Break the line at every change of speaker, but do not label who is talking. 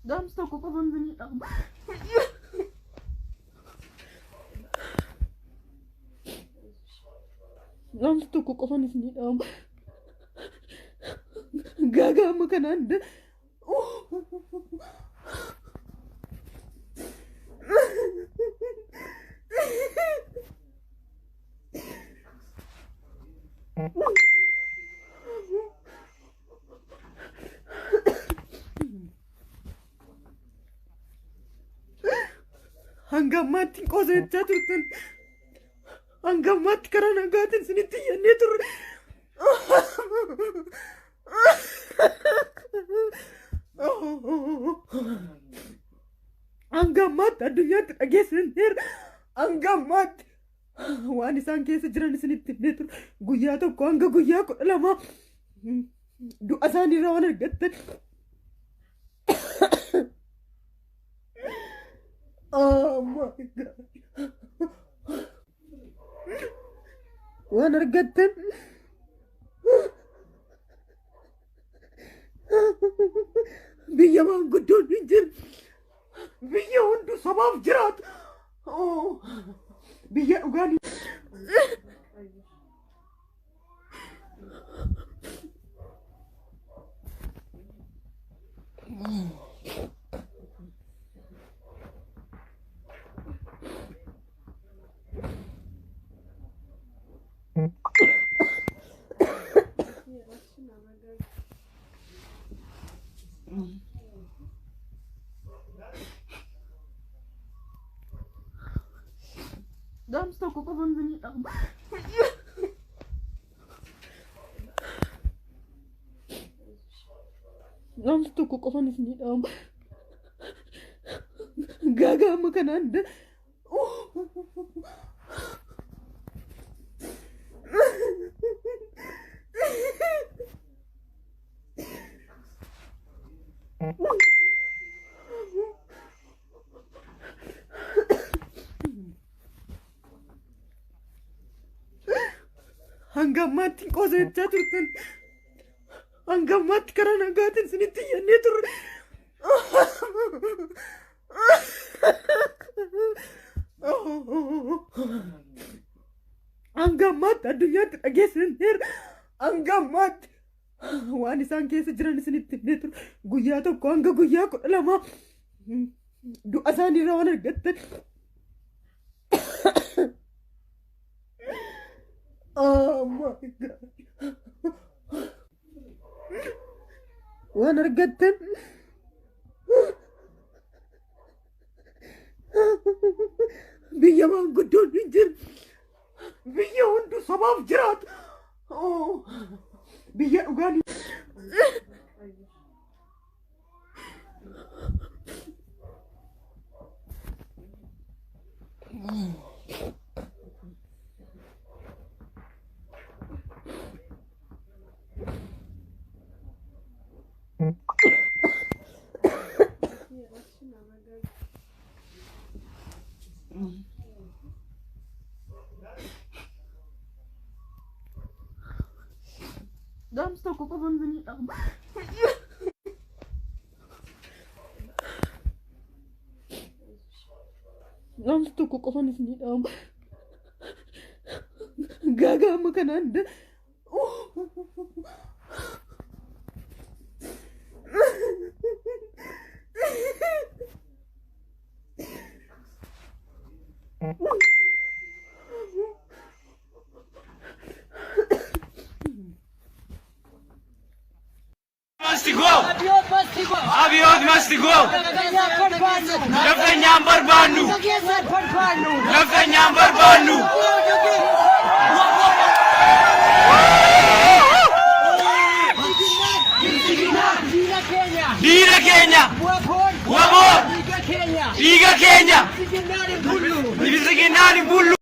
Dhaamsa tokko qofan isinii dhaama. Dhaamsa tokko qofan isinii dhaama. Gaagaama kanaan Hanga ammaatti hin qoosa jechaa turtan. Hanga ammaatti karaa nagaatiin isinitti iyyannee turre. Hanga ammaatti addunyaatti dhageessisneerra. Hanga ammaatti waan isaan keessa jiran isinitti himnee turre. Guyyaa tokko hanga guyyaa 12 du'a isaaniirraa waan argattan. Oh my God. Waan argattan. Biyya maanguddoon hin jirre. Biyya hundu sabaaf jiraatu. Oh, Biyya dhugaan. Dhaamsa tokko qofan isinii dhaama. Dhaamsa tokko qofan isinii dhaama. Gaagaama kanaan Hanga ammaatti hin qoosa jechaa turtan. Hanga ammaatti karaa nagaatiin isinitti iyyannee turre. Hanga ammaatti addunyaatti dhageessisneerra. Hanga ammaatti waan isaan keessa jiran isinitti himnee turre. Guyyaa tokko hanga guyyaa 12 du'a isaaniirraa waan argattan. Oh my God. Waan argattan. Biyya maanguddoon hin jirre. Biyya hundu sabaaf jiraatu. Oh, Biyya dhugaan. Dhaamsa tokko qofan isinii dhaama. Dhaamsa tokko qofan isinii dhaama. Gaagaama kanaan
Must go! Abiyoot must go! Nafxanyaan barbaannu! Nafxanyaan barbaannu! Diina keenya! Waboon! Dhiiga keenya! Bilisiginnaan hin bullu!